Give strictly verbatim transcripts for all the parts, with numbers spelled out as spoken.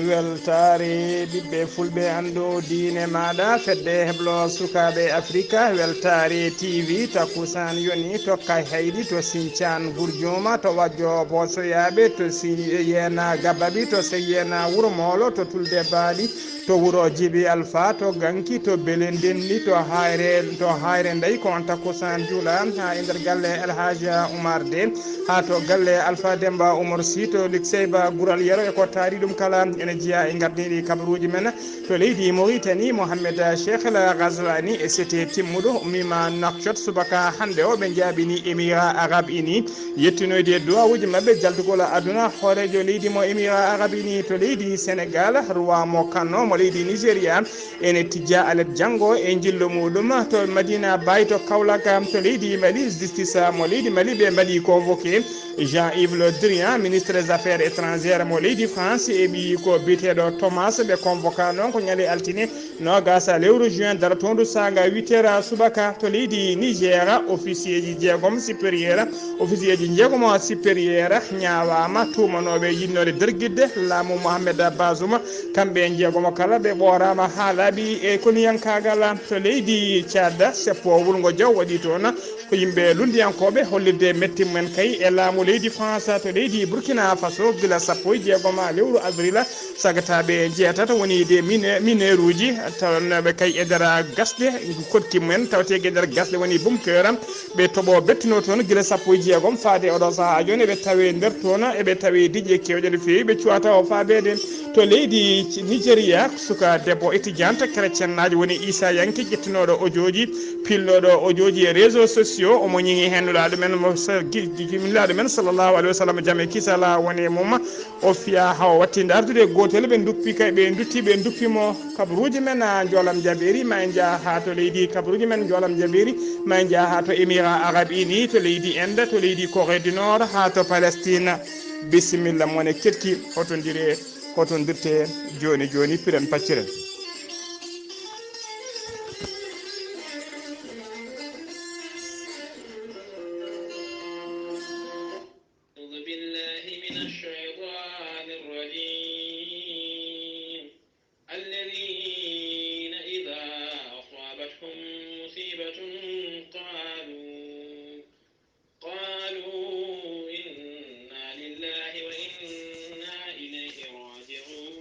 Weltaare ɓiɓɓe fulɓe, anndu diine maaɗa, fedde heblo sukaaɓe Afrika, weltaare T V, takkusaan yoni to Kayhayɗi, to Sincaan Gurjuuma, to Wajjo Boosoyaaɓe, to Si-, Yeena Gabaɓi, to Se-, Yeena Wuro Moolo, to Tulde Baali, to wuro Jibi Alfa, to Ganki, to Belendenni, to Hayre, to Hayre Ndey, ko on takkusaan juula haa e nder galle El Hadj Oumar De, haa to galle Alfa Demba Oumar Sy, to Likseyba Gural Yero, e ko taari ɗum kala. Ene jeyaa e ngardiiɗi kabaruuji men to leydi Mauritanie, Mohamed Cheikh El Ghazouani, e sete timmuɗo, ummiima Nouakchott subaka hannde o, ɓe njaaɓini Émirats Arabes Unis. Yettinoyde duwawuuji maɓɓe jaltugol aduna, hooreejo leydi mo Émirats Arabes Unis to leydi Sénégal, roi mo Kano mo leydi Nigeria, ene tijja alet janngo e njillu muɗum to Madina Baye to Kaolack to leydi Mali. Justice mo leydi Mali ɓe mbaɗi convoqué Jean-Yves Le Drian, ministre des Affaires étrangères mo leydi France, e ɓiyi ko biyeteeɗo Thomas, ɓe convoqué noon ko ñande altine noogas lewru juin, darotoondu saanga huit heures subaka to leydi Niger. Officier ji jeegom supérieur, officier ji jeegom supérieur ñaawaama, tuumanooɓe yiɗnoode dergitde laamu Mohamed Bazoum. Kamɓe jeegomo kala ɓe ɓooraama haa laaɓi e koniyankaagal to leydi Tchad. Seppo wulngo jaw waɗi toon ko yimɓe lunndiyankooɓe hollirde mettin mum en kay e laamu leydi France to leydi Burkina Faso gila sappo e jeegom lewru avril. Sagataaɓe jeetato woni des mine-, mineurs uji, tawatnooɓe kay e nder gasɗe, koɗki mumen tawetee e nder gasɗe woni bunker. Ɓe toɓo bettuno toon gila sappo e jeegom faade oɗo sahaa jooni. Eɓe tawe nder toon, eɓe tawe diƴƴe keewɗe no feewi. Ɓe cuwata o faabeede to leydi Nigeria, suka debbo étudiante chrétienne naajo woni Isa Yanke, ƴettunooɗo ojooji, pilnooɗo ojooji e réseaux sociaux. Omo ñiŋi heen Nulaaɗo men mo sa-, gi-, gi-, gi-, Nulaaɗo men sallallahu alayhi wa sallam, jam e kisal won e mum. O fiya hawa wattinde ardude e gootel, ɓe nduppi kay, ɓe ndutti, ɓe nduppi mo. Kabaruuji men, a, Njoolam Jabeeri, ma en njah haa to leydi, kabaruuji men Njoolam Jabeeri, ma en njah haa to Émirats Arabes Unis, to leydi Inde, to leydi Corée du Nord, haa to Palestine. Bisimilla, mone ketki, hotondire, hotondirte jooni jooni, piren pacciren. أعوذ بالله من الشيطان الرجيم. الذين إذا أصابتهم مصيبة قالوا، قالوا إنا لله وإنا إليه راجعون.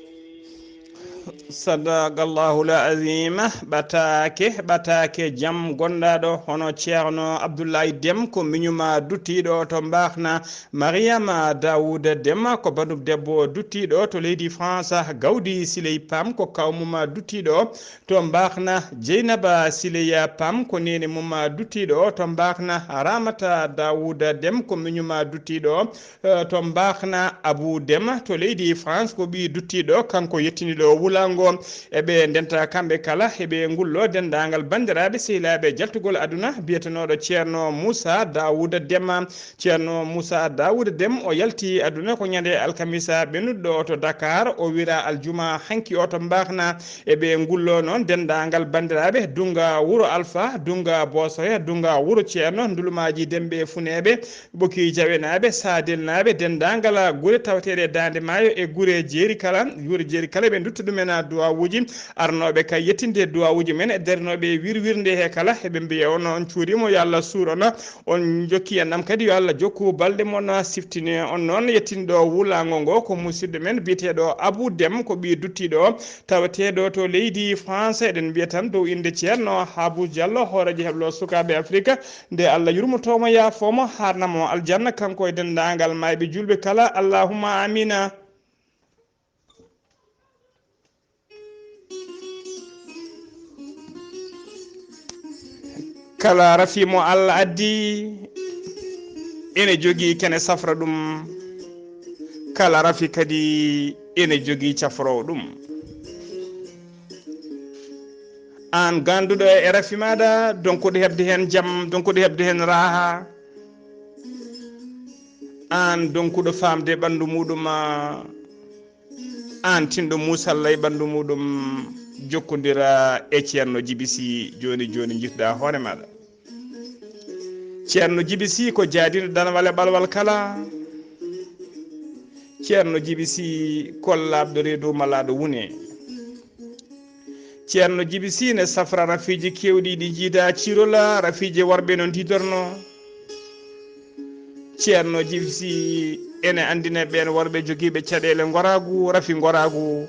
Sadaqallahul azim. Ɓataake, ɓataake jam gondaaɗo hono Ceerno Abdoulaye Dem, ko miñuma duttiiɗo to Mbaakna. Mariama Daouda Dem ko bandum debbo duttiiɗo to leydi France. Gawdi Siley Pam ko kawmum duttiiɗo to Mbaakna. Jeynaba Siley Pam ko neene mum duttiiɗo to Mbaakna. Ramata Daouda Dem ko miñuma duttiiɗo, eh, to Mbaakna. Abou Dem to leydi France ko ɓii duttiiɗo, kanko yettiniiɗo wulaango. Eɓe ndenta kamɓe kala, eɓe ngullo denndaangal banndiraaɓe sehilaaɓe jaltugol aduna biyetenooɗo Ceerno Moussa Daouda Dem. Ceerno Moussa Daouda Dem, o yalti aduna ko ñande alkamisa ɓennuɗo to Dakar, o wira aljuma hanki o to Mbaakna. Eɓe ngullo noon denndaangal banndiraaɓe Dunga Wuro Alfa, Dunga Boosoya, Dunga Wuro Ceerno, Ndulumaaji Demɓe Funeeɓe, Ɓoki Jawenaaɓe, Saadelnaaɓe, denndaangal gure tawateeɗe Daande Maayo e gure jeeri kala, gure jeeri kala, ɓe ndutta ɗumen duwawuuji, arnooɓe ka yettinde duwawuuji men, e darinooɓe wirwirnde he kala, eɓe mbiya on, on cuuriima, yo Allah suur on, on jokki enɗam kadi, yo Allah jokku balɗe mon, siftini on noon. Yettinɗo wulaango ngo ko musidɗo men biyeteeɗo Abou Dem, ko ɓii duttiiɗo tawateeɗo to leydi France. Eɗen mbiya tan dow innde Ceerno Habu Diallo, hooreejo heblo sukaaɓe Afrika, nde Allah yurmoto mo, yaafo mo, haarna mo aljanna, kanko e denndaangal maayɓe juulɓe kala. Allahumma amina. Kala rafi mo Allah addi, ene jogii kene safra ɗum. Kala rafi kadi ene jogii cafroowo ɗum. Aan ganduɗo e rafi maɗa, donkuɗo heɓde heen jam, donkuɗo heɓde heen raaha, aan donkuɗo faamde ɓanndu muɗum, aan tinɗo muusalla e ɓanndu muɗum, jokkondira e Ceerno Jibi Si jooni jooni, njirɗa hoore maɗa. Ceerno Jibi Si ko jaadiiɗo danwal e ɓalwal kala. Ceerno Jibi Sii, kollaaɗo reedu malaaɗo wune. Ceerno Jibi Sii ne safra rafiiji keewɗi ɗi jiida cirola, rafiiji worɓe no ndidorno. Ceerno Jibi Sii ene anndina ɓeen worɓe jogiiɓe caɗeele ngoraagu, rafi ngoraagu.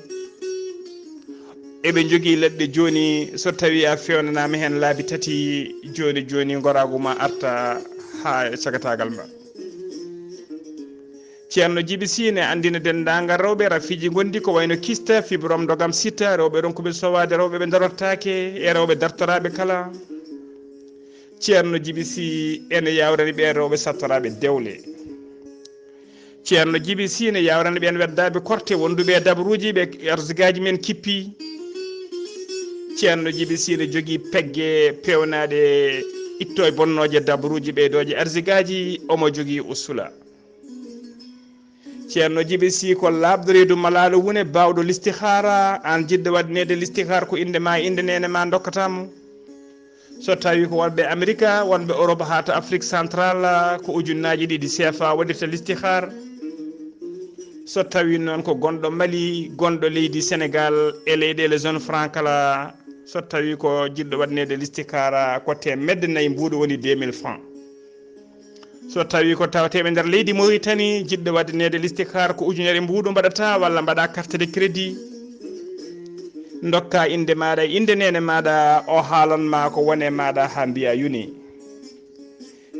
Eɓe njogii leɗɗe jooni, so tawii a feewnanaama heen laabi tati, jooni jooni ngoraagu ma arta haa e cagataagal ma. Ceerno Jibi Sii ne anndina denndaangal rewɓe rafiiji ngonɗi ko wayno kista, fibrom, ndogam, sita, rewɓe ronkuɓe sowaade, rewɓe ɓe darortaake, e rewɓe dartoraaɓe kala. Ceerno Jibi Sii ene yaawrani ɓeen rewɓe sattoraaɓe dewle. Ceerno Jibi Sii ne yaawrani ɓeen weddaaɓe korte wonduɓe e dabruuji ɓe arsigaaji men kippi. Ceerno Jibi Sii ne jogii pegge peewnaaɗe itto e bonnooje dabruuji ɓeydooje arsigaaji, omo jogii usula. Ceerno Jibi Sii ko laaɓɗo reedu malaaɗo wune, baawɗo listihaara. Aan jiɗɗo waɗaneede listihaar, ko innde ma, innde neene ma ndokkata mo. So tawii ko wonɓe Amerika, wonɓe Europe haa to Afrique Central, ko ujunnaaji ɗiɗi C F A waɗirta listihaar. So tawii noon ko gonɗo Mali, gonɗo leydi Senegal e leyɗeele zone franc kala, so tawii ko jiɗɗo waɗaneede listihaara, ko teemedde nayi mbuuɗu, woni deux mille francs. So tawii ko tawateeɓe nder leydi Mauritanie, jiɗɗo waɗaneede listihaar, ko ujunere mbuuɗu mbaɗata, walla mbaɗa carte de crédit, ndokka innde maaɗa, innde neene maaɗa, o haalan ma ko woni e maaɗa haa mbiya yoni.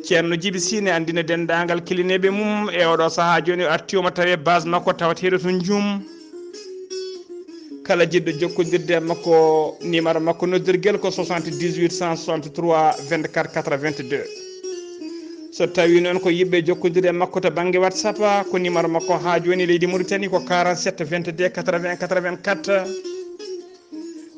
Ceerno Jibi Sii ne anndina denndaangal kilineeɓe mum e oɗo sahaa jooni, o arti omo tawi base makko tawateeɗo to Njum. Kala jiɗɗo jokkondirde e makko, numéro makko noddirgel ko soixante-dix-huit cent soixante-trois vingt-quatre quatre-vingt-deux. So tawii noon ko yiɗɓe jokkondirde e makko to bannge WhatsApp, ko numéro makko haa jooni leydi Mauritanie ko quarante-sept vingt-deux quatre-vingts quatre-vingt-quatre.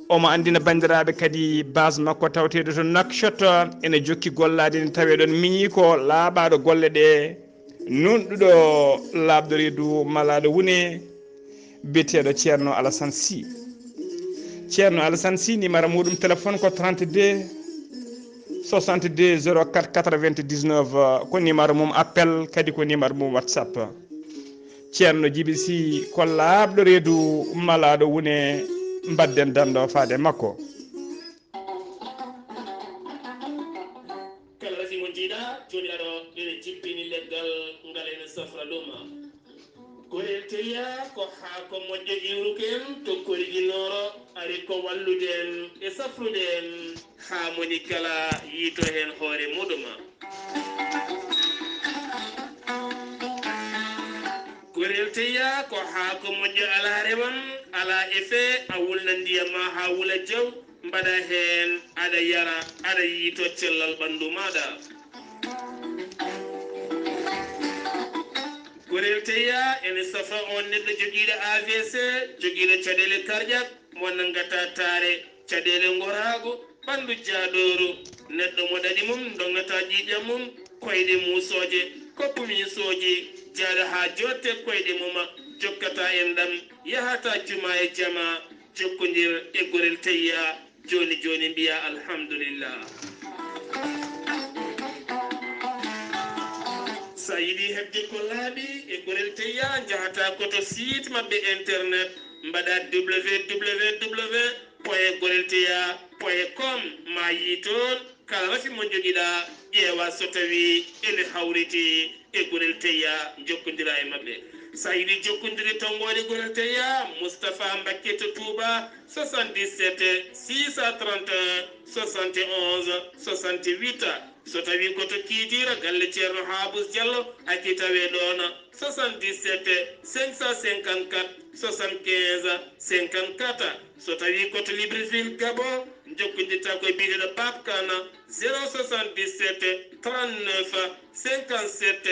Omo anndina banndiraaɓe kadi base makko tawateeɗo to Nouakchott, ene jokki gollaade, ene tawee ɗoon miñi ko laaɓaaɗo golle ɗe, nunɗuɗo laaɓɗo reedu malaaɗo wune, biyeteeɗo Ceerno Alassane Sy. Ceerno Alassane Sy, numéro muɗum téléphone ko trente-deux soixante-deux zéro quatre quatre-vingt-dix-neuf, ko numéro mum appel, kadi ko numéro mum WhatsApp. Ceerno Jibi Sii ko laaɓɗo reedu malaaɗo wune, mbaɗden danndo faade makko. Kala rafi mo njiiɗa, Joomiraaɗo ene jippini leggal ngal, ene safra ɗum. Gorel teya ko haako moƴƴo iwruken to korigi nooro, ari ko wallude en e safrude en, haa moni kala yiito heen hoore muɗum. Gorel teya ko haako moƴƴo, alaa rewam, alaa effet, a wulna ndiyam ma haa wula jaw, mbaɗa heen, aɗa yara, aɗa yiito cellal ɓanndu maaɗa. Gorel teya ene safra on neɗɗo jogiiɗo A V C, jogiiɗo caɗeele cardiaque, mo nanngata taare, caɗeele ngoraago, ɓanndu jaaɗooru, neɗɗo mo ɗaɗi mum ndogata ƴiiƴam mum, koyɗe muusooje, koppu miisooji, jaaɗo haa jooɗte koyɗe mum, jokkata enɗam, yahata juma e jama, jokkondir e gorel teya, jooni jooni mbiya alhamdulillah. Sa yiɗi heɓde ko laaɓi e gorel teya, njahata ko to site maɓɓe internet, mbaɗa W W W point gorel teya point com, ma yii toon kala rafi mo njogiɗa, ƴeewa so tawi ene hawriti e gorel teya, jokkondira e maɓɓe. Sa yiɗi jokkondirde tonngoode gorel teya, Moustapha Mbacké to Touba, soixante-dix-sept six cent trente et un soixante et onze soixante-huit. So tawi ko to Kiidiira, galle Ceerno Haabus Jallo, a ki tawe ɗoon, soixante-dix-sept cinq cent cinquante-quatre soixante-quinze cinquante-quatre. So tawi ko to Libreville, Gabon, jokkondirta ko e biyeteeɗo Pape Kane, zéro soixante-dix-sept trente-neuf cinquante-sept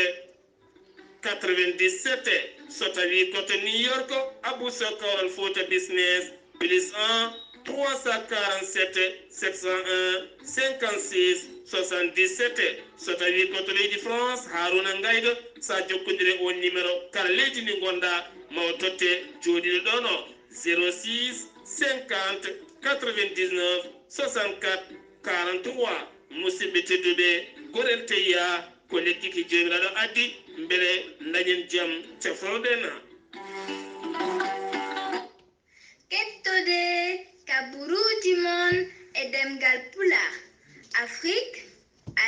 quatre-vingt-dix-sept. So tawi ko to New York, Abou Sow Kawral Fouta Business, plus un trois cent quarante-sept sept cent un cinquante-six soixante-dix-sept. So tawi ko to leydi France, Harouna Ngaydo, sa jokkondire on numéro, kala leydi ndi ngonɗa, ma o totte jooɗiiɗo ɗoon o, zéro six cinquante quatre-vingt-dix-neuf soixante-quatre quarante-trois. Musidɓe tedduɓe, gorel teya ko lekki ki Joomiraaɗo addi, mbele dañen jam, cafroɗen. Kaburuuji mon e ɗemngal Pulaar, Afrik,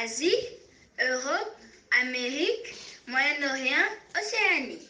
Asie, Europe, Amérique, Moyen-Orient, Océanie.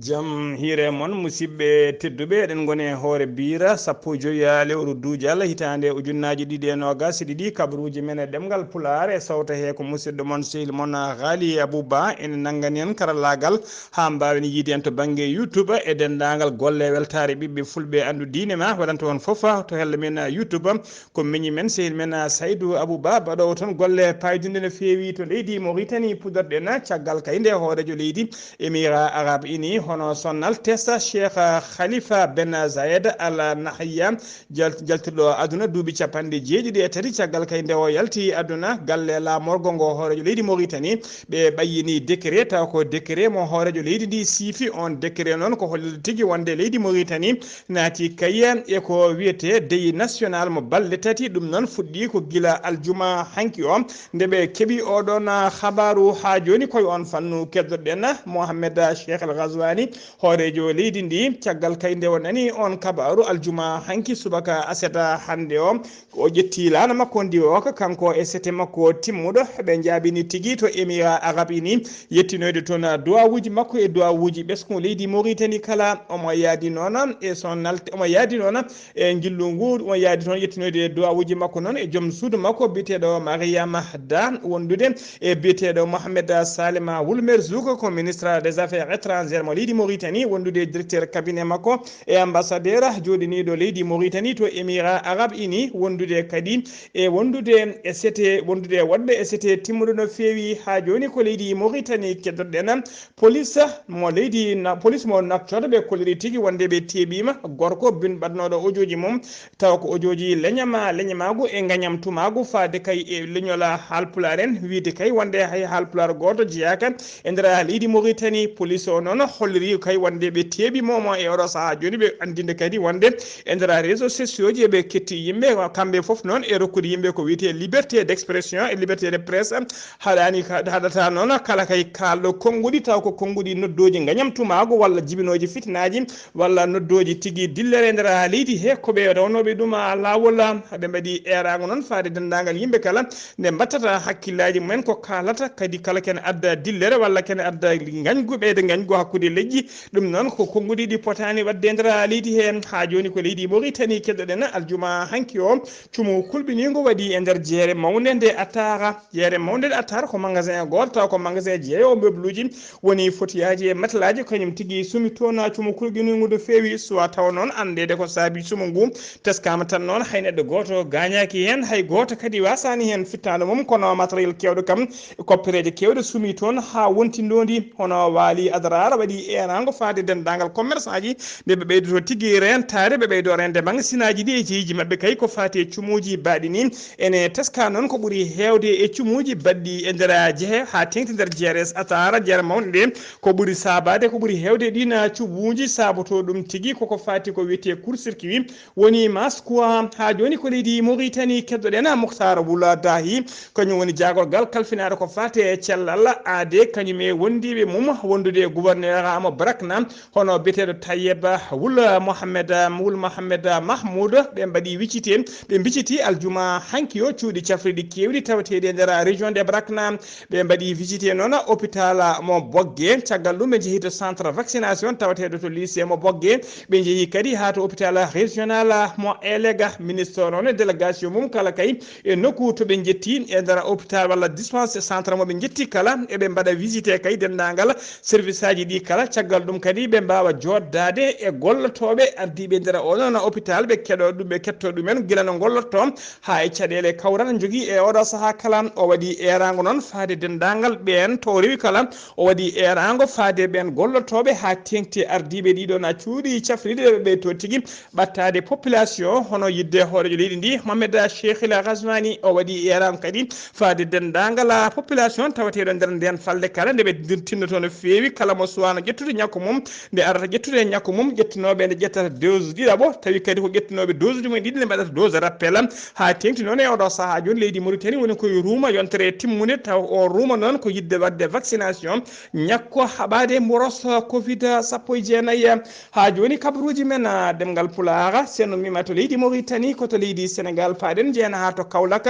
Jam hiire mon, musidɓe tedduɓe, eɗen ngoni e hoore biira sappo e joyi lewru duujal hitaande ujunnaaji ɗiɗi e noogas e ɗiɗi, kabaruuji men e ɗemngal Pulaar e sawta he ko musidɗo mon, sehil mon, Ghali Abou Ba, ene nanngani en karallaagal haa mbaawen yiide en to bannge YouTube e denndaangal golle weltaare ɓiɓɓe fulɓe anndu diine ma waɗanta on fof to helle men YouTube. Ko miñi men, sehil men, ah, Saydou Abou Ba, baɗoowo toon golle paydunɗe no feewi to leydi Mauritanie, puɗɗorɗen caggal kay nde hooreejo leydi Émirats Arabes Unis, hono Son Altesse Cheikh Khalifa Ben Zayed Al Nahyan, jal-, jaltirɗo aduna duuɓi capanɗe jeeɗiɗi e tati caggal kay nde o yalti aduna, galle laamorgo ngo hooreejo leydi Mauritanie, ɓe ɓayyini décret, taw ko décret mo hooreejo leydi ndi siifi. On décret noon ko hollirde tigi wonde leydi Mauritanie naati kay e ko wiyetee deuil national mo balɗe tati. Ɗum noon fuɗɗi ko gila aljuma hanki o, nde ɓe keɓi oɗon habaaru. Haa jooni koye on fannu keddoɗen Mohamed Cheikh El Ghazouani, hooreejo leydi ndi. Caggal kay nde o nani on kabaaru aljuma hanki subaka aset hannde o, o ƴetti laana makko ndiwooka, kanko e sete makko timmuɗo. Ɓe njaabini tigi to Émirats Arabes Unis, yettinoyde toon duwawuuji makko e duwawuuji ɓesngu leydi Mauritanie kala. Omo yaadi noon e Son Alt-, omo yaadi noon e njillu ngu, omo yaadi toon yettinoyde duwawuuji makko noon e joom suudu makko biyeteeɗo Mariama Da, wondude e biyeteeɗo Mohamed Salema Wul Merzouk, ko ministre des Affaires étrangères mo leydi Mauritanie, wondude e directeur cabinet makko e ambassadeur jooɗiniiɗo leydi Mauritanie to Émirats Arabes Unis, wondude kadi e wondude e sete, wondude e woɗɓe e sete timmuɗo no feewi. Haa jooni ko leydi Mauritanie keddoɗen. Police mo leydi na-, police mo Nouakchott ɓe kolliri tigi wonde ɓe teeɓiima gorko bin-, baɗnooɗo ojooji mum, tawa ko ojooji leñama, leñamaagu e ngañamtumaagu faade kay e leñol Haalpulaar en, wiide kay wonde hay Haalpulaar gooto jeyaaka e nder leydi Mauritanie. Police o noon holliri kay wonde ɓe teeɓi momo e oɗo sahaa jooni, ɓe anndinde kadi wonde e nder réseaux sociaux ji eɓe ketti yimɓe, kamɓe fof noon e rokkude yimɓe ko wiyetee liberté d'expression e liberté de presse. Haɗaani ka-, haɗata noon kala kay kaalɗo konnguɗi, taw ko konnguɗi noddooji ngañamtumaagu walla jibinooji fitinaaji walla noddooji tigi dillere e nder leydi he, ko ɓe rewnooɓe ɗum laawol. Ɓe mbaɗi eeraango noon faade denndaangal yimɓe kala nde mbattata hakkillaaji mumen ko kaalata, kadi kala kene adda dillere walla kene adda ngañgu, ɓeyda ngañgu hakkunde leƴƴi. Ɗum noon ko konnguɗi ɗi potaani waɗde e nder leydi he. Haa jooni ko leydi Mauritanie keddoɗen aljuma hanki o. Cumu kulɓiniingu waɗi e nder jeere mawnde nde Attar. Jeere mawnde nde Attar ko magasin gooto, taw ko magasin jeeyo meuble-uji woni fotiyaaji e matelaaji, kañum tigi sumi toon cumu kulɓiniingu no feewi. Suwa taw noon anndeede ko saabi cumu ngu. Teskaama tan noon hay neɗɗo gooto gaañaaki heen, hay gooto kadi waasaani heen fittaandu mum, kono matériel keewɗo kam, koppereeje keewɗe sumi toon haa wonti ndoondi, hono Waali Adrar waɗi eeraango faade denndaangal commerçant ji nde ɓe ɓeydoto tigi reentaade, ɓe ɓeydo reende magasinaaji ɗi e jeeji maɓɓe kay ko faati e cumuuji baaɗi ni. Ene teska noon ko ɓuri heewde e cumuuji baɗɗi e nder jehe haa teeŋti nder G R S Attar, jeere mawnde nde, ko ɓuri saabaade, ko ɓuri heewde ɗiin cumuuji saabotoo ɗum tigi koko faati ko wiyetee court circuit, woni masse courant. Haa jooni ko leydi Mauritanie keddoɗen Mouhtar Wula Dahi, kañum woni jaagorgal kalfinaaɗo ko faati e cellal aade, kañum e wondiiɓe mum wondude e gouverneur mo Brakna, hono biyeteeɗo Tayeb Wul Mohamed, Wul Mohamed Mahmoud, ɓe mbaɗi wicite, ɓe mbiciti aljuma hanki o cuuɗi cafriɗi keewɗi tawateeɗi e nder région de Brakna. Ɓe mbaɗi visite noon hôpital mo Bogge. Caggal ɗum ɓe njehi to centre vaccination tawateeɗo to lycée mo Bogge. Ɓe njehi kadi haa to hôpital régional mo Elega. Ministre o noon e délégation mum kala kay e nokku to ɓe njetti e nder hôpital walla dispense centre mo ɓe njetti kala, eɓe mbaɗa visite kay denndaangal service aji ɗi kala. Caggal ɗum kadi ɓe mbaawa jooɗdaade e gollotooɓe ardiiɓe nder o noon hôpital, ɓe keɗo ɗum, ɓe ketto ɗumen gila no ngollotto haa e caɗeele kawral njogii e oɗo sahaa kala. O waɗi eeraango noon faade denndaangal ɓeen to o rewi kala. O waɗi eeraango faade ɓeen gollotooɓe haa teeŋti ardiiɓe ɗiɗo na cuuɗi cafriɗi ɓe ɓe to tigi ɓattaade population, hono yidde hooreejo leydi ndi, Mohamed Cheikh El Ghazouani. O waɗi eeraango kadi faade denndaangal population tawateeɗo nder ndeen falde kala nde ɓe tinnoto no feewi, kala mo suwaano ƴettude ñakku mum, nde arata ƴettude ñakku mum, ƴettunooɓe nde ƴettata dose ɗiɗaɓo, tawi kadi ko ƴettunooɓe dose ɗumen ɗiɗi nde mbaɗata dose rappel. Haa teeŋti noon e oɗo sahaa jooni leydi Mauritanie woni koye ruuma yontere timmunde, taw o ruuma noon ko yiɗde waɗde vaccination, ñakko haɓaade mboros covid sappo e jeenayi. Haa jooni kabaruuji men, ah, ɗemngal Pulaar, sen ummima to leydi Mauritanie, ko to leydi Sénégal paaɗen, njeena haa to Kaolack,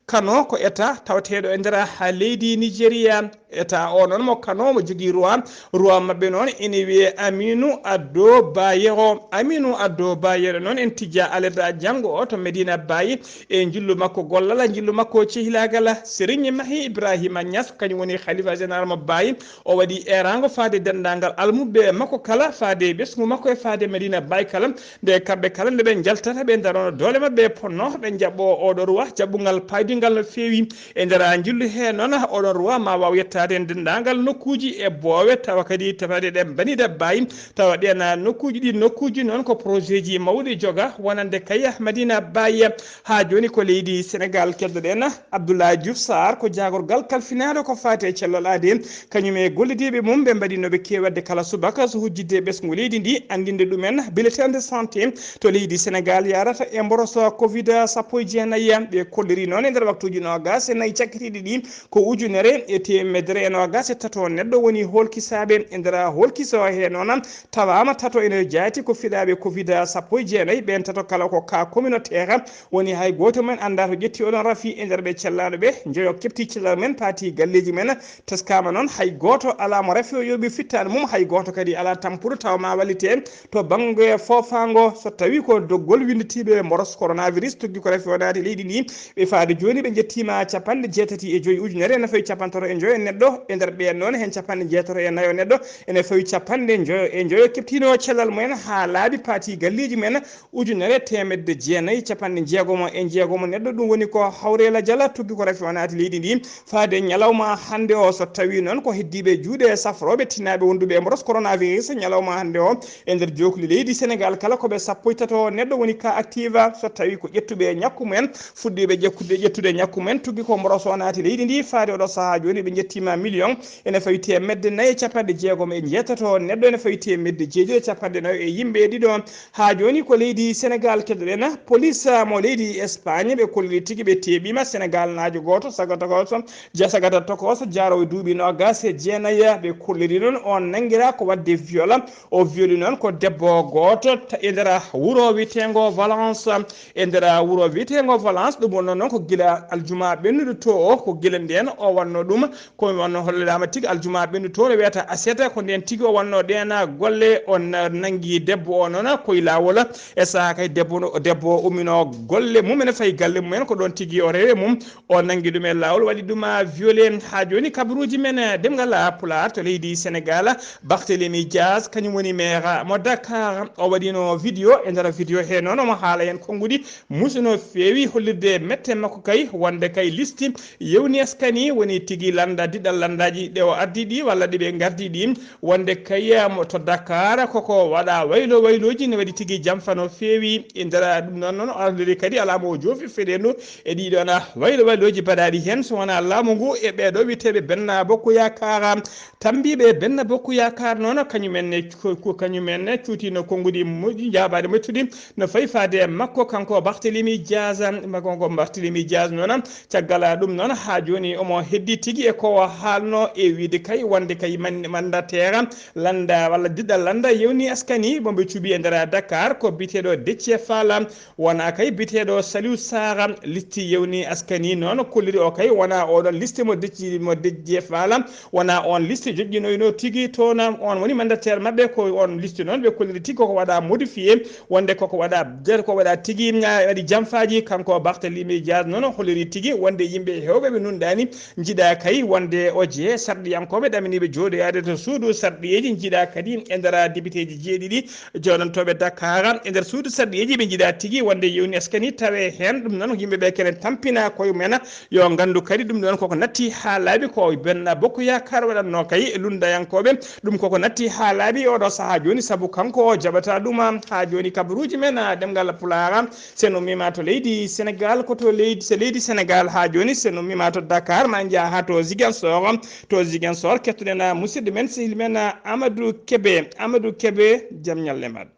Kano ko État tawateeɗo e nder leydi Nigeria. État o noon mo Kano mo jogii roi. Roi maɓɓe noon ene wiyee Aminu Addo Bayero. Aminu Addo Bayero noon en tijja alerta janngo o to Medina Baye e njillu makko gollal, njillu makko cehilaagal. Serigne Mahi Ibrahima Niass kañum woni khalifa général mo Baye. O waɗi eeraango faade denndaangal almuɓɓe makko kala, faade ɓesngu makko e faade Medina Baye kala. Nde kamɓe kala nde ɓe njaltata, ɓe ndarono doole maɓɓe, ponno ɓe njaɓɓo oɗo roi jaɓɓungal paydungal no feewi. E nder njillu he noon, oɗon roi ma waaw yettaade e denndaangal nokkuuji e boowe, tawa kadi tawade ɗe mbaniɗe Baye, tawa ɗen nokkuuji ɗi, nokkuuji noon ko projet ji mawɗi joga, wonande kay Madina Baye. Haa jooni ko leydi Sénégal keddoɗen Abdoulaye Diouf Sarr, ko jaagorgal kalfinaaɗo ko faati e cellal aade, kañum e gollidiiɓe mum ɓe mbaɗinooɓe keewal kala subaka so hujjidde e ɓesngu leydi ndi, anndinde ɗumen bulletin de santé to leydi Sénégal yarata e mboroso covid sappo e jeenayi. Ɓe kolliri noon e nder waktuuji noogaas e nayi cakkitiiɗi ɗi ko ujunere e teemedere e noogaas e tato neɗɗo woni hoolkisaaɓe. E nder hoolkiso he noon tawaama tato ene jaati ko fiɗaaɓe covid sappo e jeenayi, ɓeen tato kala ko cas communautaire, woni hay gooto men anndaa to ƴetti oɗon rafi. E nder ɓe cellaaɗo ɓe njoyo keɓti cellal men, paati galleeji men, teskaama noon hay gooto alaa mo rafi o yooɓi fittaandu mum, hay gooto kadi alaa tampuɗo tawa ma wallite to bannge foofaango. So tawii ko doggol winnditiiɓe mboros coronavirus tuggi ko rafi o naati leydi ndi, ɓe faade jooni ɓe njettiima capanɗe jeetati e joyi ujunere ene fawi capantato e njoyo neɗɗo. E nder ɓeen noon heen capanɗe jeetato e nayo neɗɗo ene fawi capanɗe njoyo e njoyo keɓtiino cellal mumen haa laaɓi, paati galleeji men ujunere teemedde jeenayi capanɗe jeegomo e jeegomo neɗɗo. Ɗum woni ko hawre lajal tuggi ko rafi o naati leydi ndi. Faade ñalawma hannde o, so tawii noon ko heddiiɓe juuɗe safrooɓe tinaaɓe wonduɓe e mboros coronavirus, ñalawma hannde o e nder jookli leydi Sénégal kala ko ɓe sappo e tato neɗɗo woni cas active. So tawii ko ƴettuɓe ñakku mumen, fuɗɗiiɓe ƴekkude, ƴettude ñakku mumen, tuggi ko mboros o naati leydi ndi. Faade oɗo sahaa jooni ɓe njettiima million ene fawi teemedde nayi e capanɗe jeegom e njeetato neɗɗo, ene fawi teemedde jeeɗiɗi e capanɗe nayo e yimɓe ɗiɗo. Haa jooni ko leydi Sénégal keddoɗen. Police mo leydi Espagne ɓe kolliri tigi ɓe teeɓiima Sénégal naajo gooto sagata tokooso, ja sagata tokooso jaaroowo e duuɓi noogaas e jeenayi. Ɓe kolliri noon on nanngiraa ko waɗde viol. O violi noon ko debbo gooto ta-, e nder wuro wiyeteengo Valence. E nder wuro wiyeteengo Valence, ɗum wonnoo noon ko gila aljuma ɓennuɗo to o, ko gila ndeen o wannoo ɗum. Ko mi wonno hollilaama tigi aljuma ɓennuɗo to, no wiyata aset, ko ndeen tigi o wonno ɗeen golle. O na-, nanngi debbo o noon ko e laawol. E sahaa kay debbo no, debbo o ummino golle mum ene fayi galle mumen, ko ɗoon tigi o rewe mum. O nanngi ɗum e laawol, waɗi ɗum a violé. Haa jooni kabaruuji men, eh, ɗemngal Pulaar to leydi Sénégal, Barthélémy Dias, kañum woni maire mo Dakar. O waɗino vidéo, e nder vidéo he noon omo haala heen konnguɗi musu no feewi, hollirde mette makko kay, wonde kay liste yewni askani woni tigi lannda diɗɗal lanndaaji ɗe o addi ɗi walla ɗi ɓe ngardi ɗi, wonde kay mo to Dakar koko waɗa waylo waylooji ne waɗi tigi jamfa no feewi. E nder ɗum noon, noon o arliri kadi alaa mo o joofi feɗendu e ɗiɗon waylo waylooji baɗaaɗi heen, so wonaa laamu ngu e ɓeeɗo wiyeteeɓe Benno Bokk Yaakaar. Tammbiiɓe Benno Bokk Yaakaar noon, kañum en ne cu-, ko kañum en ne cuutino konnguɗi moƴƴi, njaabaade moƴƴuɗi no fawi faade e makko, kanko Barthélémy Dias. Makko ko Barthélémy Dias noon, caggal ɗum noon, haa jooni omo heddii tigi e ko o haalno e wiyde kay wonde kay man-, mandataire lannda walla diɗɗal lannda yewni askani mo ɓe cuɓi e nder Dakar ko biyeteeɗo Déthié Fall. Wonaa kay biyeteeɗo Saliou Sarr. Listi yewni askani noon kolliri o kay wonaa oɗon liste mo Déthié, mo Déthié Fall, wonaa oon liste joƴƴinoyno tigi toon. Oon woni mandataire maɓɓe, ko oon liste noon ɓe kolliri tigi koko waɗa modifié, wonde koko waɗa, der ko waɗa tigi, ah, waɗi jamfaaji. Kanko Barthélémy Dias noon holliri tigi wonde yimɓe heewɓe ɓe nunɗaani njiɗa kay wonde o jeye sarɗiyankooɓe ɗaminiiɓe jooɗoyaade to suudu sarɗiyeeji, njiɗa kadi e nder depiteeji jeeɗiɗi jooɗantooɓe Dakar e nder suudu sarɗiyeeji, ɓe njiɗa tigi wonde yewni askani tawe heen. Ɗum noon yimɓe ɓe kene tampina koye mumen, yo nganndu kadi ɗum ɗoon koko natti haa laaɓi ko Benno Bokk Yaakaar waɗatnoo kay e lunndayankooɓe. Ɗum koko natti haa laaɓi oɗo sahaa jooni, sabu kanko o jaɓata ɗum. Haa jooni kabaruuji men, ah, ɗemngal Pulaar, sen ummima to leydi Sénégal, ko to leydi, so leydi Sénégal haa jooni, sen ummima to Dakar, ma njaha haa to Ziguinchor. Awa, to Ziguinchor, kettuɗen, ah, musidɗo men, sehil men, ah, Amadou Kébé. Amadou Kébé, jam ñalle maɗa.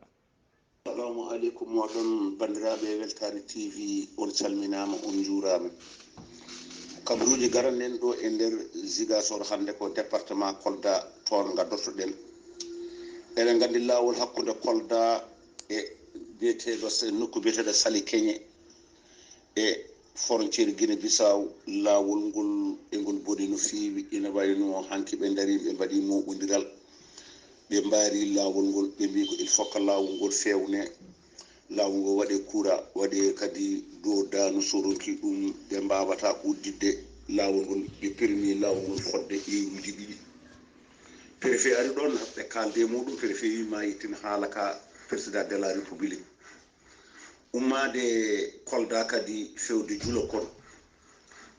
Assalamu aleykum, moɗon banndiraaɓe Weltaare T V, on calminaama, on njuuraama. Kabaruuji garanɗen ɗo e nder Ziguinchor hannde ko département Kolda, toon ngaddotoɗen. Eɗen nganndi laawol hakkunde Kolda e biyeteeɗo, nokku biyeteeɗo Sali Keñe e frontière Guinée Bissau, laawol ngol e ngol boni no feewi, ina wayno hanki ɓe ndari, ɓe mbaɗi moɓondiral, ɓe mbaari laawol ngol, ɓe mbi ko il faut que laawol ngol fewne, laawol ngol waɗe courant, waɗe kadi dow daanu, so ronki ɗum ɓe mbawata udditde laawol ngol, ɓe permi laawol ngol fodde heure uji ɗiɗi. Préfet ari ɗon, ɓe kaalde e muɗum, préfet wi ma yettin haala ka président de la république. Ummaade Kolda kadi fewde Julokon,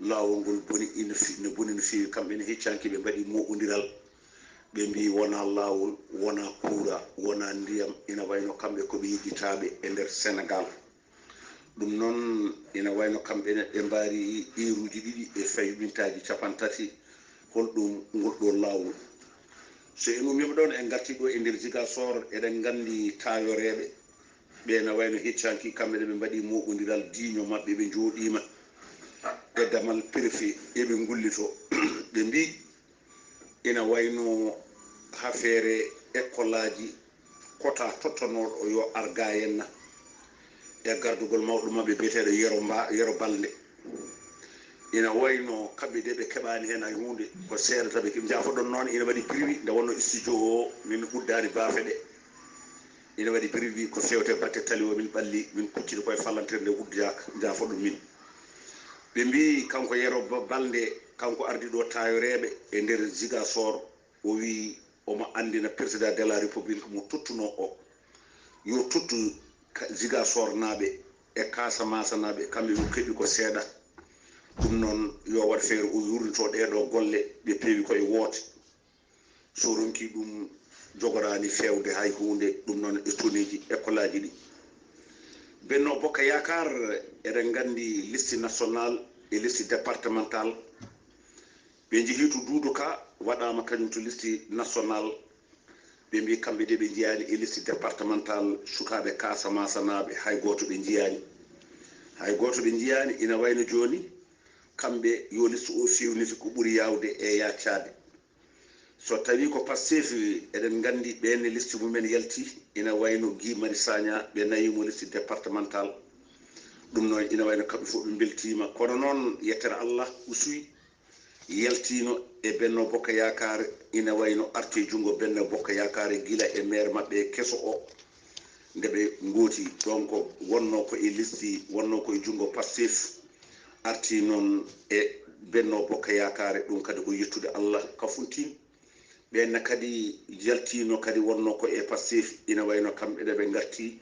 laawol ngol boni ina fi-, no boni no feewi. Kamɓe ne heccanki, ɓe mbaɗi moɓondiral, ɓe mbi wona laawol, wona kuura, wona ndiyam, ina wayno kamɓe ko ɓe yejjitaaɓe e nder Senegal. Ɗum noon ina wayno kamɓe ne ɓe mbaari heure uji ɗiɗi e fayumintaaji capanɗe tati, holɗum ngol ɗo laawol. So en ummima ɗon, en ngarti ɗo e nder Ziguinchor, eɗen nganndi tayoreeɓe, ɓe na wayno heccanki, kamɓe ne ɓe mbaɗi moɓondiral diiño maɓɓe, ɓe njooɗiima e damal préfet, eɓe ngullito. Ɓe mbi ina wayno hafeere ekkolaaji, kota tottanooɗo yo ar ga henna e gardugol mawɗo maɓɓe biyeteeɗo Yero Mba-, Yero Balde. Ina wayno kamɓe de ɓe keɓaani heen hay huunde, ko seeɗa tan ɓe keɓi. Njaafoɗon noon, ina waɗi priwi, nde wonno studio o min uddaani baafe ɗe. Ina waɗi priwi ko fewte batte tali o, min ɓalli, min kucciti koye fallantere nde uddaaka, njaafoɗon min. Ɓe mbi kanko Yero Ba-, Balde, kanko ardi ɗo tayoreeɓe e nder Ziguinchor, o wi omo anndina président de la république mo tottuno o, yo tottu Ka-, Ziguinchor naaɓe e Casamance naaɓe, kamɓe ɓe keɓi ko seeɗa. Ɗum noon, yo waɗ feere o yurnito ɗee ɗoo golle, ɓe peewi koye woote. So ronki ɗum, jogoraani feewde hay huunde. Ɗum noon e toneeji, écoleaji ɗi. Benno Bokk Yaakaar, eɗen nganndi liste national e liste départemental. Ɓe njehii to Duudu Ka, waɗaama kañum to liste national. Ɓe mbi kamɓe de ɓe njiyaani e liste départemental sukaaɓe Casamance naaɓe, hay gooto ɓe njiyaani. Hay gooto ɓe njiyaani, ina wayno jooni, kamɓe yo liste o feewniti ko ɓuri yaawde e yaccaade. So tawii ko Pastef, eɗen nganndi ɓeen liste mumen yalti, ina wayno Guy Marius Sagna, ɓe nayi mo liste départemental. Ɗum noon, ina wayno kamɓe fof ɓe mbeltiima. Kono noon, yettere Allah, usuy, yaltiino e Benno Bokk Yaakaar, ina wayno arti e junngo Benno Bokk Yaakaar gila e maire maɓɓe keso o, nde ɓe ngooti. Donc, wonnoo ko e liste, wonnoo ko e junngo Pastef, arti noon e Benno Bokk Yaakaar, ɗum kadi ko yettude Allah Kafountine. Ɓeen kadi yaltiino kadi wonnoo ko e Pastef, ina wayno kamɓe ne ɓe ngarti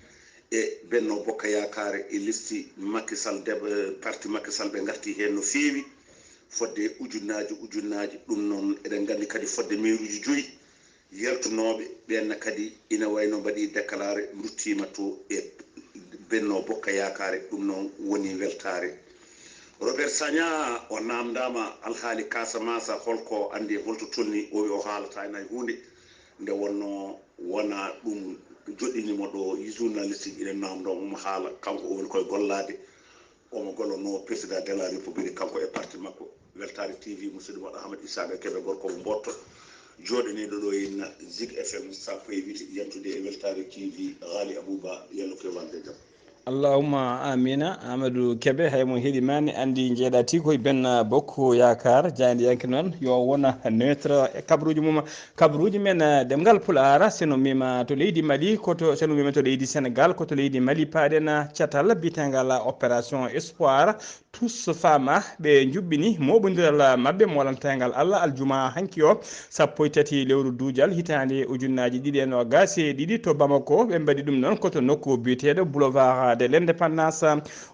e Benno Bokk Yaakaar e liste Macky Sall, de, parti Macky Sall, ɓe ngarti heen no feewi, fodde ujunnaaji, ujunnaaji. Ɗum noon, eɗen nganndi kadi fodde mairuuji joyi yaltunooɓe ɓeen kadi ina wayno mbaɗi déclaré, nduttiima to e Benno Bokk Yaakaar. Ɗum noon woni weltaare. Robert Sagna, o naamndaama alhaali Casamance, holko anndi, holto tolni, o wi o haalata heen hay huunde. Nde wonnoo wonaa ɗum joɗɗini mo ɗo, journaliste ji ina naamndoo mo, omo haala, kanko o woni koye gollaade, omo gollonoo président de la république, kanko e parti makko. Weltaare T V, musidɗo moɗo Ahmad Isaka Kebe, gorko mo Mbootto, jooɗaniiɗo ɗo e Zik F M sappo e wiide, yantude e Weltaare T V, Ghali Abouba, yalla ko e walde jam. Allahumma amina. Amadou Kebe, hay mo heɗimaani, anndi njeeɗa ti koye Benno Bokk Yaakaar. Jaayndiyanke noon, yo wona neutre e kabaruuji mum. Kabaruuji men, eh, ɗemngal Pulaar, so en ummiima to leydi Mali, ko to, so en ummiima to leydi Senegal, ko to leydi Mali paaɗen, eh, catal biyetengal Opération Espoir. Tous Fama, ɓe njuɓɓini moɓondiral maɓɓe molantayngal Allah aljuma hanki o, sappo e tati lewru duujal hitaande ujunnaaji ɗiɗi e noogaas e ɗiɗi to Bamako. Ɓe mbaɗi ɗum noon ko to nokku biyeteeɗo Boulevard de l'indépendance,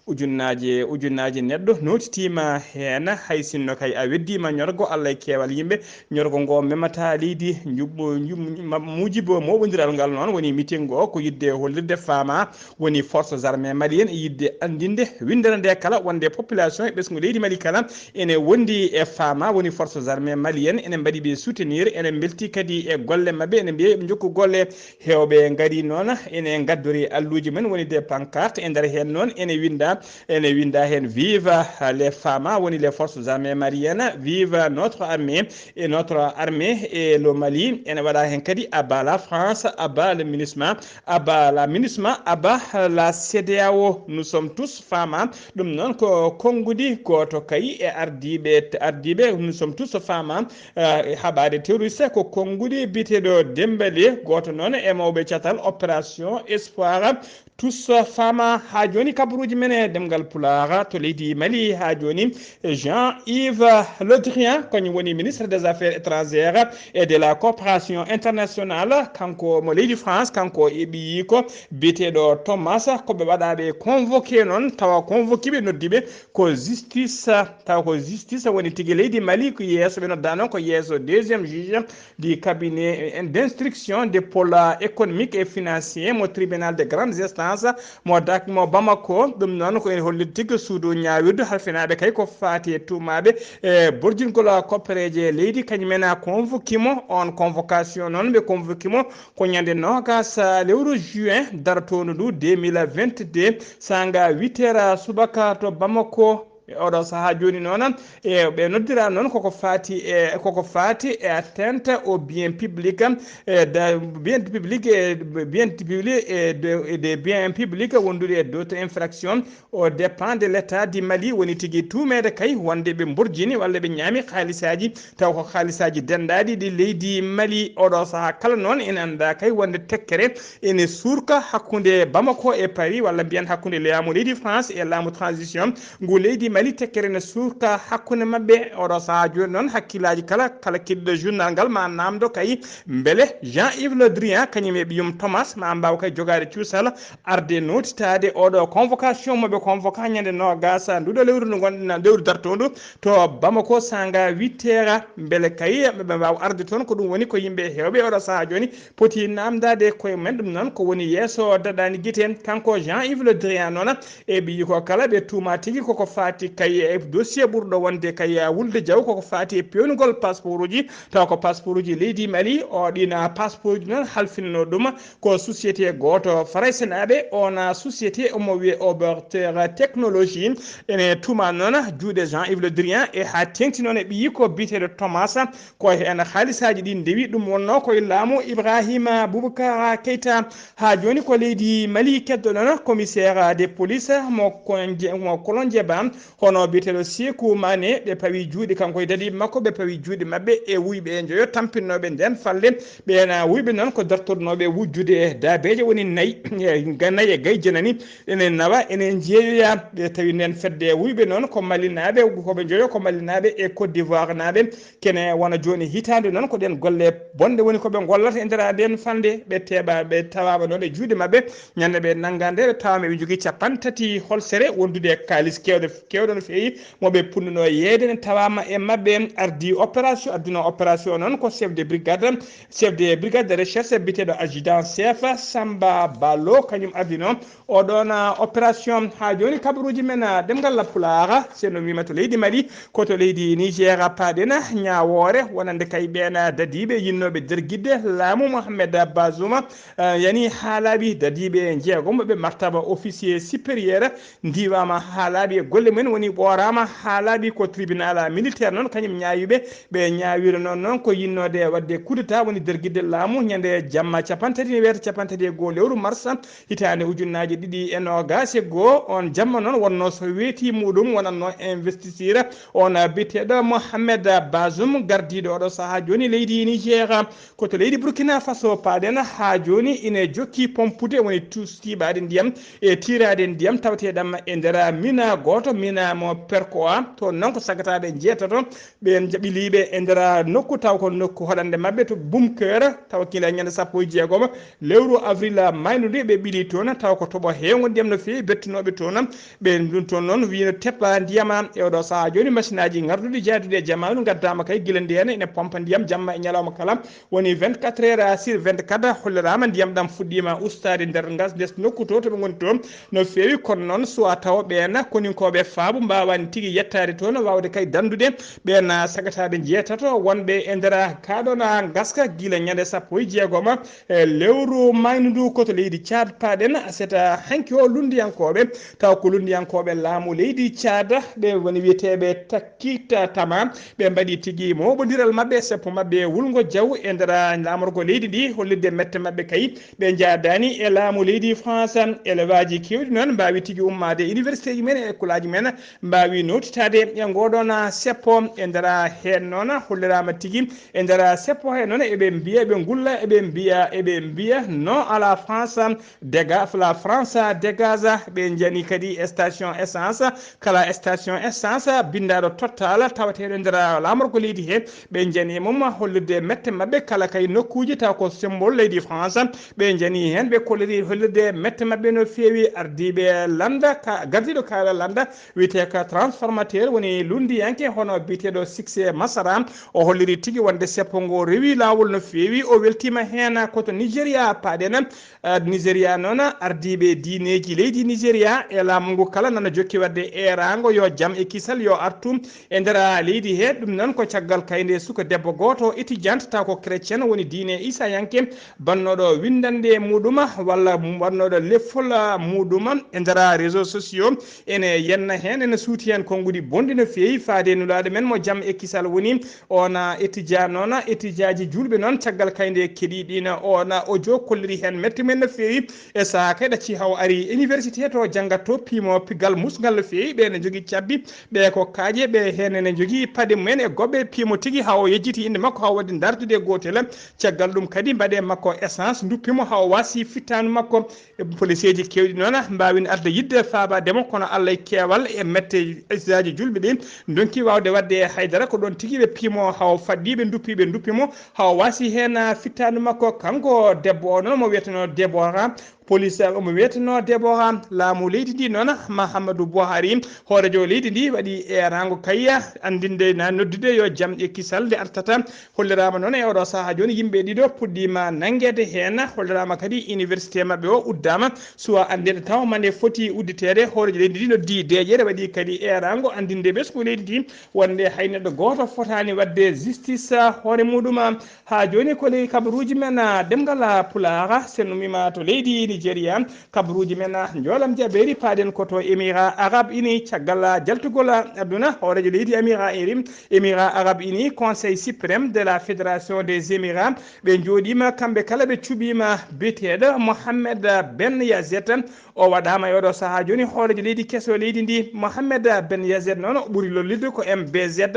ujunnaaje ujunnaaje neɗɗo nootitiima heen. Hay sinno kay a weddiima ñorgo, Allah e keewal yimɓe, ñorgo ngo memata leydi, njuɓɓu- njuɓɓu- ma- muujibo mooɓondiral ngal noon woni meeting o, ko yiɗde hollirde faama woni forces armées maliennes e yiɗde anndinde winndere nde kala wonde population e ɓesngu leydi Mali kala ene wondi e faama woni forces armées maliennes, ene mbaɗi ɓe soutenir, ene mbelti kadi e golle maɓɓe, ene mbiya yoɓe njokku golle. Heewɓe ngari noon ene ngaddori alluuji mum en woni des pancartes, e nder heen noon ene winnda ene winnda heen: vive les faama, woni les forces armées maliennes, vive notre armée et notre armée et le Mali. Ene waɗa heen kadi: à bas la France, à bas le MINUSMA, à bas la MINUSMA, à bas la CEDEAO, nous sommes tous faama. Ɗum noon ko konngudi gooto kay e ardiiɓe ardiiɓe nous sommes tous faama. Eh, haɓaade terroriste ko konngudi biyeteeɗo Dembélé, gooto noon e mawɓe catal opération Espoir. Tous faama. Haa jooni kabaruuji men e ɗemngal Pulaar to leydi Mali haa jooni. Jean-Yves Le Drian, kañum woni ministre des affaires étrangères et de la coopération internationale, kanko mo leydi France, kanko e ɓiyiiko biyeteeɗo Thomas, ko ɓe waɗaaɓe convoqué noon, tawa convoqué ɓe noddi ɓe ko justice, tawa ko justice woni tigi leydi Mali, ko yeeso ɓe nodda noon ko yeeso deuxième juge du cabinet d'instruction de pôle économique et financier mo tribunal de grande instance mo Dak mo Bamako. Ɗum noon ko ene holliti tigi suudu ñaawirdu halfinaaɓe kay ko faati e tuumaaɓe e borjingol koppereeje leydi, kañum en a convoqué mo. On convocation noon ɓe convoqué mo ko ñande noogas lewru juin darotoondu ndu deux mille vingt-deux, saanga huit heures subaka to Bamako. E oɗo sahaa jooni noon, e ɓe noddira noon koko faati e koko faati e atteinte au bien public, e da bien public e bien public e de, e des biens publics wondude e d'autres infractions au dépens de l'État du Mali, woni tigi tuumeede kay wonde ɓe mborjini walla ɓe ñaami haalisaaji, taw ko haalisaaji denndaaɗi ɗi leydi Mali. Oɗo sahaa kala noon ene anndaa kay wonde tekkere ene suurka hakkunde Bamako e Paris, walla mbiyen hakkunde laamu leydi France e laamu transition ngu leydi Mali. Tekkere ene suurka hakkunde maɓɓe. Oɗo sahaa jooni noon hakkillaaji kala, kala keɗiiɗo journal ngal ma naamndo kay mbele Jean-Yves Le Drian kañum e ɓiyum Thomas ma mbaaw kay jogaade cuusal arde nootitaade oɗo convocation mo ɓe convoqué ñande noogas nduɗo lewru ndu ngonɗen, lewru dartoondu to Bamako saanga huit heures, mbele kay ɓe mbaawa arde toon. Ko ɗum woni ko yimɓe heewɓe oɗo sahaa jooni poti naamndaade koye mumen. Ɗum noon ko woni yeeso daɗaani gite. Kanko Jean-Yves Le Drian noon e ɓiyi ko kala ɓe tuuma tigi koko faati kay e dossier ɓurɗo wonde kay wulde jaw, koko faati e peewnugol passeport uji, taw ko passeport uji leydi Mali. O ɗina passeport uji noon halfinanoo ɗum ko société gooto faraysenaaɓe, ona société omo wiyee Oberteur Technologie. Ene tuma noon juuɗe Jean-Yves Le Drian e haa teeŋti noon e ɓiyi ko biyeteeɗo Thomas, ko heen haalisaaji ɗi ndewi. Ɗum wonnoo koye laamu Ibrahima Boubacar Keita. Haa jooni ko leydi Mali keddoɗon commissaire de police mo Konje-, mo Kolonjeba, hono biyeteeɗo Seeku Maane. Ɓe pawi juuɗe kanko e dadiiɓe makko, ɓe pawi juuɗe maɓɓe e wuyɓe e njoyo tampinnooɓe ndeen falde. Ɓeena wuyɓe noon ko dartornooɓe wujjude e daabeeje woni nayi, e ga-, nayi e gay jenani. Ene nawa, ene njeeyoya. Ɓe tawi ndeen fedde wuyɓe noon ko Malinaaɓe, ko ɓe njoyo ko Malinaaɓe e Côte d'Ivoire naaɓe. Kene wona jooni hitaande noon ko ɗeen golle bonɗe woni ko ɓe ngollata e nder ndeen falde. Ɓe teɓa, ɓe tawaama noon e juuɗe maɓɓe. Ñande ɓe nanngaa nde ɓe tawaama ɓe njogii capanɗe tati holsere wondude e kaalis keewɗo, keewɗo no feewi mo ɓe punnunoo yeeyde ne tawaama e maɓɓe. Ardii opération, addunoo opération noon ko chef de brigade, chef de brigade de recherche biyeteeɗo adjudant chef Samba Ballo, kañum addinoo oɗoon opération. Haa jooni kabaruuji men ɗemngal Pulaar, so no wiima to leydi Mali, ko to leydi Niger paaɗen, ñaawoore wonande kay ɓeen dadiiɓe yinnooɓe dergidde laamu Mohamed Bazoum, eh, yani haa laaɓi dadiiɓe njeegom ɓe martaba officier supérieur ndiwaama haa laaɓi e golle mumen woni ɓooraama haa laaɓi ko tribunal militaire noon kañum ñaawiɓe. Ɓe ñaawira noon, noon ko yinnoode waɗde coup d'État woni dergidde laamu ñande jamma capanɗe tati ne wiyata capanɗe tati e goo lewru mars hitaande ujunnaaje ɗiɗi e noogaas e goo. On jamma noon wonnoo so weeti muɗum wonatnoo investiture on biyeteeɗo Mohamed Bazoum, gardiiɗo oɗo sahaa jooni leydi Niger. Ko to leydi Burkina Faso paaɗen haa jooni ine jokki pompude woni tus-, tiiɓaade ndiyam e tiiraade ndiyam tawateeɗam e nder mina gooto, mina mo Perkoa. Toon noon ko sagataaɓe njeetato ɓeen jaɓiliiɓe e nder nokku, taw ko nokku hoɗande maɓɓe to Bunker, tawa kila ñande sappo e jeegom lewru avril mayndu ndi ɓe ɓili toon, taw ko toɓo heewngo ndiyam no feewi bettunooɓe toon. Ɓe ɗum toon noon wino teppa ndiyam e oɗo sahaa jooni, machine aji ngarduɗi jaaduɗi e jamaanu ngaddaama kay gila ndeen ene pompa ndiyam jamma e ñalawma kala. Woni vingt-quatre heures sur vingt-quatre holliraama ndiyam ɗam fuɗɗiima ustaade nder ngas ndes nokku to, to ɓe ngoni to no feewi. Kono noon suwa tawa ɓeen koninkooɓe faabu mbaawani tigi yettaade toon, waawde kay danndude ɓeen sagataaɓe njeetato wonɓe e nder kaa ɗoon ngaska gila ñande sappo e jeegom e lewru mayndu ndu, ko to leydi Caad paaɗen. Aset hanki o lunndiyankooɓe, taw ko lunndiyankooɓe laamu leydi Caad, ɓe woni wiyeteeɓe Takkita Tama, ɓe mbaɗi tigi mooɓondiral maɓɓe, seppo maɓɓe wulngo jaw e nder laamorgo leydi ndi, hollirde mette maɓɓe kay ɓe njaadaani e laamu leydi France. Elewaaji keewɗi noon mbaawi tigi ummaade e universitéji men e écoleaji men, mbaawi notitaade e ngoɗon seppo. E nder heen noon holliraama tigi e nder seppo heen noon eɓe mbiya, eɓe ngulla, eɓe mbiya, eɓe mbiya non à la France, déga, la France dégage. Ɓe njani kadi station essence, kala station essence binndaaɗo Total tawateeɗo e nder laamorgo leydi he, ɓe njani e mum hollirde mette maɓɓe kala kay nokkuuji taw ko symbole leydi France. Ɓe njani heen, ɓe kolliri hollirde mette maɓɓe no feewi. Ardiiɓe lannda, ka, gardiiɗo kaala lannda wiyetee ka transformateur woni lunndiyanke hono biyeteeɗo Succès Masara. O holliri tigi wonde seppo ngo rewi laawol no feewi. O weltiima heen ko to Nigeria paaɗen. Ah, Nigeria noon, ardiiɓe diineeji leydi Nigeria e laamu ngu kala nana jokki waɗde eeraango yo jam e kisal yo artu e nder leydi he. Ɗum noon ko caggal kay nde suka debbo gooto étudiante taw ko chrétienne woni diine isayanke, bannooɗo winndannde muɗum walla wannooɗo leffol muɗum e nder réseaux sociaux. Ene yenna heen, ene suuti heen konnguɗi bonɗi no feewi faade e nulaaɗo men mo jam e kisal woni. Oon étudiant noon, étudiaji juulɓe noon, caggal kay nde keɗii ɗiin, oon audio kolliri heen mette men no feewi. E sahaa kay ɗacci haw ari université to janngatto piimo pigal musngal no feewi. Ɓe ne njogii cabbi, ɓe ko kaaƴe, ɓe heen ne njogii paɗe mumen e goɓɓe piimo tigi haw yejjiti innde makko haw waɗi dardude gootel. Caggal ɗum kadi mbaɗe makko essence, nduppi mo haw waasi fittaandu makko. E policeeji keewɗi noon mbaawino arde yiɗde faabaade mo, kono Allah e keewal e mette isaaji juulɓe ɗi ndonki waawde waɗde haydara. Ko ɗoon tigi ɓe piimo haw faɗɗi ɓe nduppi, ɓe nduppi mo haw waasi heen fittaandu makko. Kanko debbo o noon mo wiyetenoo Debora, police omo wiyetenoo Debora, laamu leydi ndi noon Mahamadou Buhari, hooreejo leydi ndi waɗi eeraango kayya anndinde na noddude yo jam e kisal nde artata. Holliraama noon e oɗo sahaa jooni yimɓe ɗiɗo puɗɗiima nanngeede heen. Holliraama kadi université maɓɓe o uddaama suwa anndinde taw mande foti udditeede. Hooreejo leydi ndi noddi deeƴere, waɗi kadi eeraango anndinde ɓesngu leydi ndi wonde hay neɗɗo gooto fotaani waɗde justice hoore muɗum. Haa jooni ko ley kabaruuji men, ah, ɗemngal, ah, Pulaar, so en ummiima to leydi Nigeria, kabaruuji men, ah, njoolam jabeeri paaɗen ko to Émirats Arabes Unis. Caggal, ah, jaltugol, ah, aduna, hooreejo leydi Émirats Unis, Émirats Arabes Unis, Conseil suprême de la Fédération des Émirats, ɓe njooɗiima, kamɓe kala ɓe cuɓiima biyeteeɗo Mohammed Ben Zayed. O waɗaama e oɗo sahaa jooni hooreejo leydi keso leydi ndi, Mohammed Ben Zayed noon o ɓuri lollirde ko M B Z.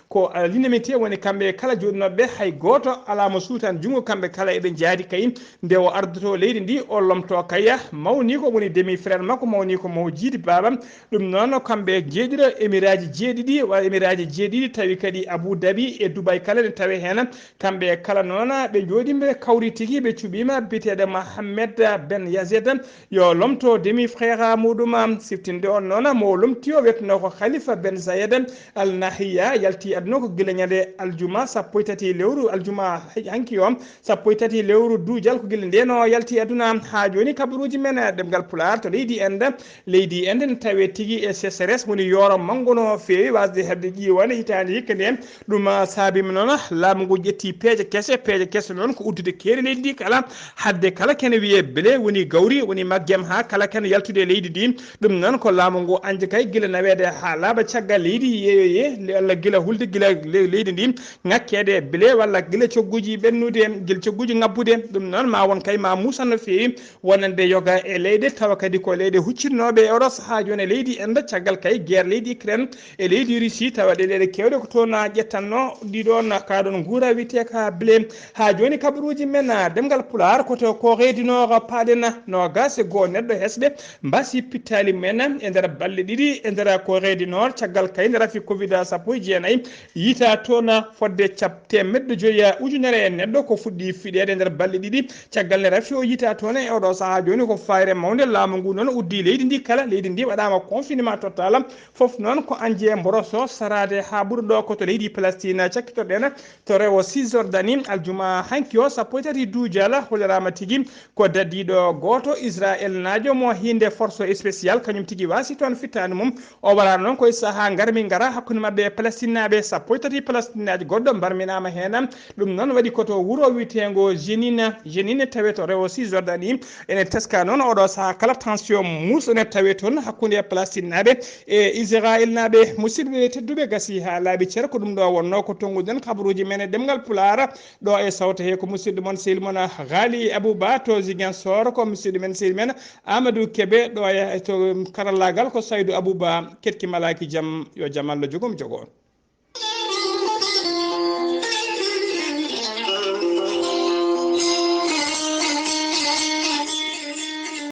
Ko, ah, l'unanimité woni kamɓe kala jooɗinooɓe, hay gooto alaa mo suutan junngo, kamɓe kala eɓe njaadi kay. Nde o ardoto leydi ndi, o lomto kay mawniiko woni demi frère makko, mawniiko mo jiidi baaba. Ɗum noon kamɓe njeeɗiɗo emiraaji jeeɗiɗi, wa emiraaji jeeɗiɗi, tawi kadi Abu Dhabi e Dubai kala ne tawe heen. Kamɓe kala noon ɓe njooɗiima, ɓe kawri tigi, ɓe cuɓiima biyeteeɗo Mohammed Ben Zayed yo lomto demi frère muɗum. Siftinde on noon mo lomti o wiyeteno ko Khalifa Ben Zayed Al Nahyan, yalti aduna ko gila ñande aljuma sappo e tati lewru, aljuma hanki o, sappo e tati lewru duujal, ko gila ndeen o yalti aduna. Haa jooni kabaruuji men ɗemngal Pulaar to leydi Inde. Leydi Inde ne tawe tigi e sécheresse, woni yooro manngo no feewi, waasde heɓde ƴiiwande hitaande hikka nde. Ɗum, ah, saabiima noon laamu ngu ƴetti peeje kese, peeje kese noon ko uddude keeri leydi ndi kala, haɗde kala kene wiyee blé, woni gawri, woni maggem haa kala kene yaltude e leydi ndi. Ɗum noon ko laamu ngu añde kay gila naweede haa laaɓa caggal leydi, yeeyoyee, walla gila hulde gila le-, leydi ndi ŋakkeede blé, walla gila cogguuji ɓennude, gila cogguuji ŋabbude. Ɗum noon ma won kay ma muusan no feewi. wonande yoga e leyɗe, tawa kadi ko leyɗe huccinnooɓe e oɗo sahaa jooni e leydi Inde, caggal kay guerre leydi Ukraine e leydi Russie, tawa ɗe leyɗe keewɗe ko toon ƴettanno ɗiɗon kaɗon nguura wiyetee ka blé. Haa jooni kabaruuji men, ah, ɗemngal Pulaar, ko to Corée du Nord paaɗen, noogaas e goo neɗɗo hesɓe mbasi pittaali men e nder balɗe ɗiɗi e nder Corée du Nord, caggal kay nde rafi covid sappo e jeenayi yiita toon fodde cap-, teemedde joyi ujunere e neɗɗo ko fuɗɗi fiɗeede e nder balɗe ɗiɗi. Caggal nde rafi o yiita toon e oɗo sahaa jooni ko fayre mawnde. Laamu ngu noon uddi leydi ndi kala. Leydi ndi waɗaama confinement total. Fof noon ko anje mboroso saraade haa ɓuri ɗo ko to leydi Palestine. Cakkitoɗen to rewo Cisjordanie aljuma hanki o, sappo e tati duujala, holliraama tigi ko dadiiɗo gooto Israel naajo mo hinde force spécial, kañum tigi wasi toon fittaandu mum. O waraano noon koye sahaa ngarmi ngara hakkunde maɓɓe e Palestinnaaɓe sappo e tati Palestinnaajo goɗɗo mbarminaama heen. Ɗum noon waɗi ko to wuro wiyeteengo Jenina, Jenina tawe to rewo Cisjordanie. Ene teska noon oɗo sahaa kala tension muusɗo ne tawe toon hakkunde Palestinnaaɓe e Israelnaaɓe. Musidɓe tedduɓe, gasi haa laaɓi cer, ko ɗum ɗo wonno ko tonnguɗen kabaruuji men e ɗemngal Pulaar. Ɗo e sawto he ko musidɗo mon sehil mon Ghali Abouba to Ziguinchor, ko musidɗo men sehil men Amadou Kébé, ɗo e to karallaagal ko Saydou Abouba, ketki malaaki jam, yo jam Allah jogo mi jogo on.